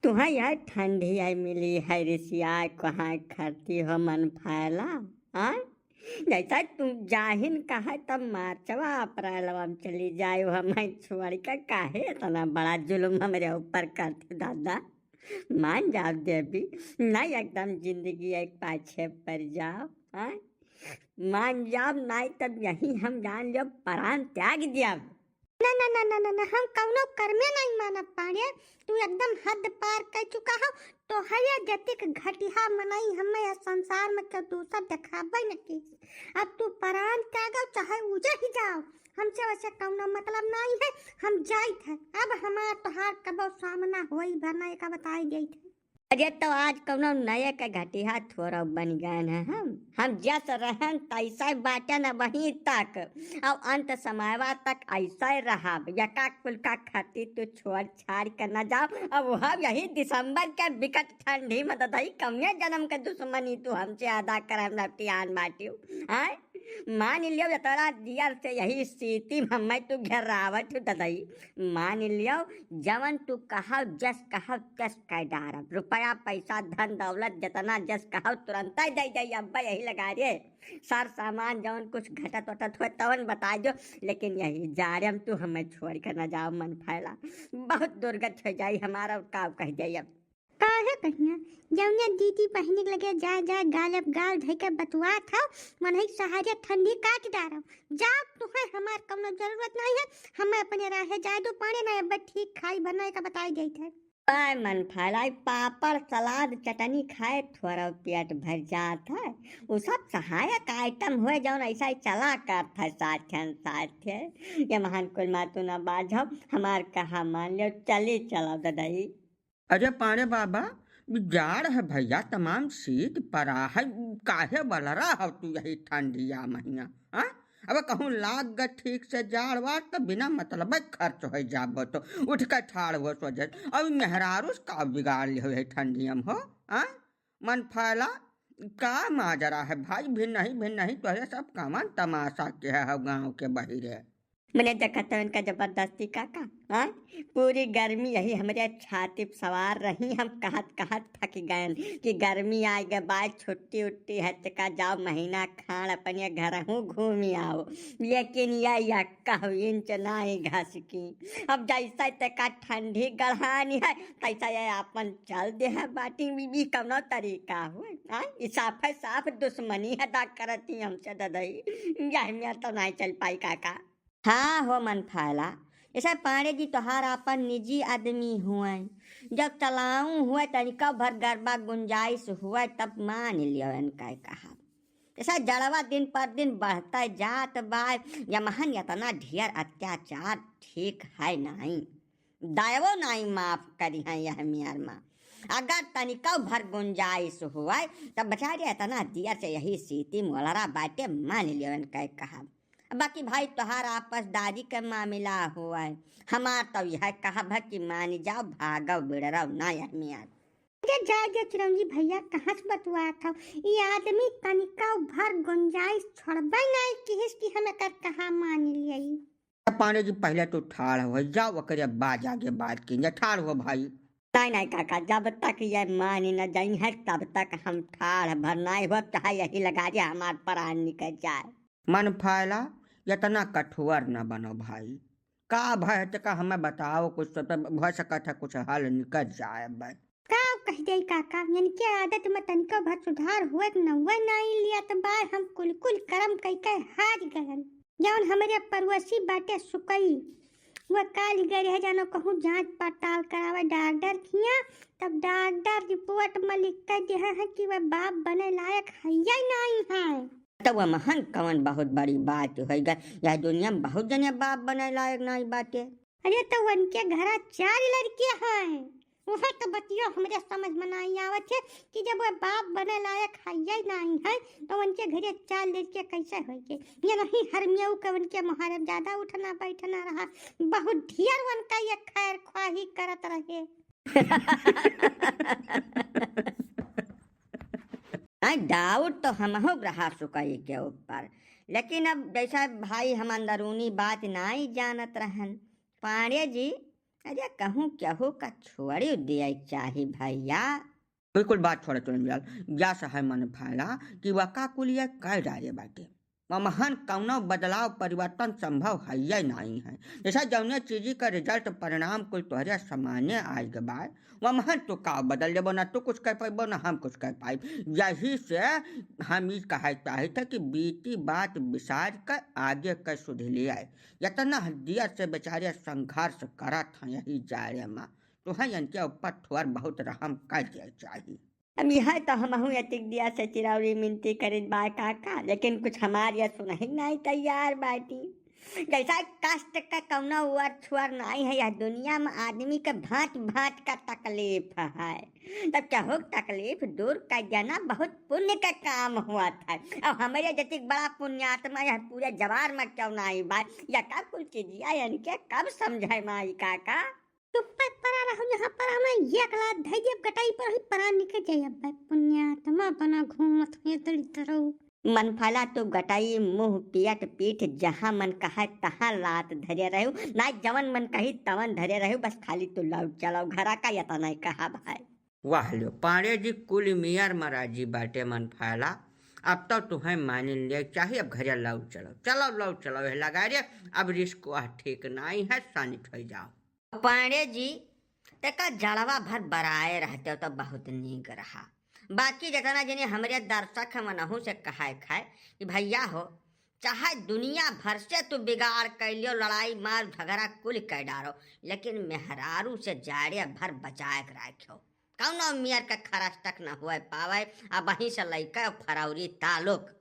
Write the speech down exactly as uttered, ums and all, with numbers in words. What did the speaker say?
तुहैं यह ठंडी आई मिली है रिसिया, कहाँ खरती हो मन फैला, हाँ? जैसा तू जाहिन कहा तब मार्चवा अप्रैलवा में चली जाए, हमें छोड़ के काहे इतना बड़ा जुल्म हमरे ऊपर करती दादा? मान जाओ देवी, नहीं एकदम जिंदगी एक पाछे पड़ जाओ, हाँ? मान जाओ, नहीं तब यही हम जान लो परान त्याग दिया। ना, ना, ना, ना, ना, ना, हम कौनो कर्मे नहीं मानब पाड़े। तू एकदम हद पार कर चुका हो। तोहरे जतिक घटिया मनई हमें यह संसार में केहू दूसर देखाबे न की। अब तू परान त्यागो चाहे उजे ही जाओ, हमसे वैसे कौनो मतलब नहीं है। हम जाइत है, अब हमार तोहार कबो सामना होई भर ना, एका बताई जाइत है। अरे तो आज कौनो नए के घटिया थोड़ा बन गए हैं हम। हम जस रहन तैसे बाटे न वहीं तक, और अंत समयवा तक ऐसे रहब। यका कुल का खातिर तू छोड़ छाड़ के न जाओ। अब वह यही दिसंबर के बिकट ठंडी में ददई कौने जन्म के दुश्मनी तू हमसे अदा करम लपटियान बाटियो, हाँ? मान लियो इतना दियर से यही स्थिति में हमें तू घेरावत हो ददई। मान लियो जवन तू कहव जस कहव तस कह डारब। रुपया पैसा धन दौलत जितना जस कहव तुरंत दे दे। अब यही लगा रे सर सामान जवन कुछ घटत वटत हो तवन बता दो, लेकिन यही जारे में तू हमें छोड़ के न जाओ मन फैला। बहुत दुर्गत हो जाई हमारा, और का कह जाई अब। काहे कहिया, जौने दीदी बहिनी के लगे जाए जाए गाल अब गाल धइ के बतुआत हौ, मनई सहारे ठंडी काट डारब। जा, तुहे हमार कौनो जरूरत नहीं है, हमें अपने राहे जाए दो पाड़े ना, अब ठीक खाई बना का बताई देत है। आय मन फैलाई, पापड़ सलाद चटनी खाए थोड़ा पेट भर जात है, वो सब सहायक आइटम हुए जौन ऐसा ही चला करत है साथन साथे। ये महान कुल मातू ना बाझब, हमार कहा मान लो, चली चलो ददई। अरे पाड़े बाबा, ई जाड़ है भैया, तमाम शीत परा है, काहे बलरा हौ तू यही ठंडिया महीना, हाँ? अब कहूँ लाग ग ठीक से जाड़ वार त बिना मतलब खर्च हो जाबो तो उठ के ठाड़ हो सोझे। अब मेहरारू से का बिगाड़ लियो है ठंडिया में हो, हाँ? मन फैला, का माजरा है भाई, भिन नहीं, भिन नहीं, तोहरे सब कमन तमाशा के है गाँव के बहिरे। मने देखत हवन का जबरदस्ती काका, हाँ? पूरी गर्मी यही हमरे छाती पे सवार रही, हम कहत कहत थक गयन कि गर्मी आए गे बाद छुट्टी उट्टी है, त का जाओ महीना खान अपने घर हूँ घूमी आओ, लेकिन यह यक्का इंच नाई घसकी। अब जैसा ते का ठंडी गढ़ानी है, तैसा ये आपन चल दे है बाटी बीबी, कौनो तरीका हो, हाँ? ई साफ है साफ दुश्मनी है दा करती हमसे ददई, यह में तो नहीं चल पाई काका। हाँ हो मन फैला, ऐसा पाड़े जी तोहार आपन निजी आदमी हुए, जब चलाऊ हुए तनिका भर गरबा गुंजाइश हुए तब मान लियो इनका कहा। ऐसा जड़वा दिन पर दिन बढ़ता जात बा, यमहन इतना ढेर अत्याचार ठीक है नहीं, दयवो नहीं माफ करी है यह मियर माँ। अगर तनिका भर गुंजाइश हुए तब बेचारे इतना दियर से यही सीती मोलरा बाटे मान लियो इनका कहा। बाकी भाई तोहार आपसदारी के मामला हुआ है, हमार तो यह कहब है कि मान जाओ, भागो बिड़रो ना यह मियाँ। अरे जा जा चिरंजी भैया, कहाँ से बतुआत हो? ई आदमी तनिका भर गुंजाइश छोड़बे नहीं किहिस कि हम एकर कहा मान लियई। पांडे जी पहले तो ठाड़ हो जाओ, ओकरे बाद आगे बात की जा। ठाड़ हो भाई। नहीं नहीं काका, जब तक ये मान न जाई है तब तक हम ठाड़ भर नहीं हो, चाहे यही लगा दे हमार प्राण निकल जाए। मन फैला, इतना कठोर न बनो भाई। का भय है तेका हमें बताओ, कुछ तो, तो भ सकत है कुछ हल निकल जाए भाई। का कह दे काका, इनके आदत में तनिको भर सुधार हुए के नौवे नाई लिया तो बाय हम कुल कुल करम कई के हार गयन। जौन हमरे पड़ोसी बाटे सुकई, वह काल गए रहे जानो कहूँ जांच पड़ताल करावे डॉक्टर खिया, तब डॉक्टर रिपोर्ट में लिख के दे है कि वह बाप बने लायक है या नहीं है। तो वह महन कवन बहुत बड़ी बात हो गई, यह दुनिया में बहुत जने बाप बने लायक नहीं बाटे। अरे तो उनके घरा चार लड़के हैं, वह तो बतियो हमरे समझ में नहीं आवत है कि जब वह बाप बने लायक है या नहीं है तो उनके घरे चार लड़के कैसे होइगे? ये नहीं हरमियाऊ के उनके मुहारे में ज्यादा उठना बैठना रहा, बहुत ढेर उनका ये खैर ख्वाही करत रहे। हाँ, डाउट तो हमहू रहा सुकई के ऊपर, लेकिन अब जैसा भाई हम अंदरूनी बात नाई जानत रहन, पांडे जी अरे कहूँ केहू का छोड़ी दिया चाही भैया। बिल्कुल बात छोड़ा चुनल जाल। या सहै मन फैला कि वका कुलिया कै डारे बाटे। वमहन कौनो बदलाव परिवर्तन संभव हइये नाहीं है। जैसा जौने चीजी का result परिणाम कुल तोहरे सामने आइ ग बाय, वमहन तू का बदल लेबो, ना तू कुछ कर पाइबो, ना हम कुछ कर पाइब। यही से हम ई कहै चाहित है कि बीती बात बिसार के आगे के सुधि लिया। यतना देर से बेचारे संघर्ष करत हैं यही जाड़े मा, तुहैं इनके ऊपर थोर बहुत रहम कर दिया चाही। अब यह तो हमहू एतिक देर से चिरौरी मिनती करित बाय काका, लेकिन कुछ हमार यह सुनही नाहीं तैयार बाटी। जैसा कष्ट का कौनो ओर छोर नाहीं है, यह दुनिया मा आदमी के भांत भांत का तकलीफ है। तब केहू तकलीफ दूर कर देना बहुत पुण्य का काम होत है। अब हमरे जतिक बड़ा पुण्यात्मा यह पूरे जवार मा केहू नाहीं बाय, या का कुल चीजिया इनके कब समझै माई काका? तू पे परा रहू, यहाँ पर हमें एक लात धइ देब गटाई पर ही परा निकल जाए। अब पुण्यात्मा बना घूमत हुए दलित रहू। मन फैला तू गटाई मुंह पियट पीठ जहाँ मन कहै तहाँ लात धरे रहू, ना जवन मन कही तवन धरे रहू, बस खाली तू लौट चलो घरा का, यतना कहा भाई। वाह लो पांड़े जी, कुल मियर महाराज जी बाटे मन फैला, अब तो तुहैं मानिन ले चाही, अब घरे लौट चलो, चलो लौट चलो, यह लगा रे, अब रिस्क वह ठीक नाहीं है, सानित होइ जाओ। पांड़े जी, तेका जड़वा भर बराए रहते हो तो बहुत नीक रहा। बाकी जितना जने हमरे दर्शक हैं, मनहू से कहाए खाए कि भैया हो, चाहे दुनिया भर से तू बिगाड़ कर लियो, लड़ाई मार झगड़ा कुल कर डारो, लेकिन मेहरारू से जाड़े भर बचाए के राखियो। कौनो मियर का खरस तक न हुए पावे, अब वहीं से लइके फरौरी तालुक।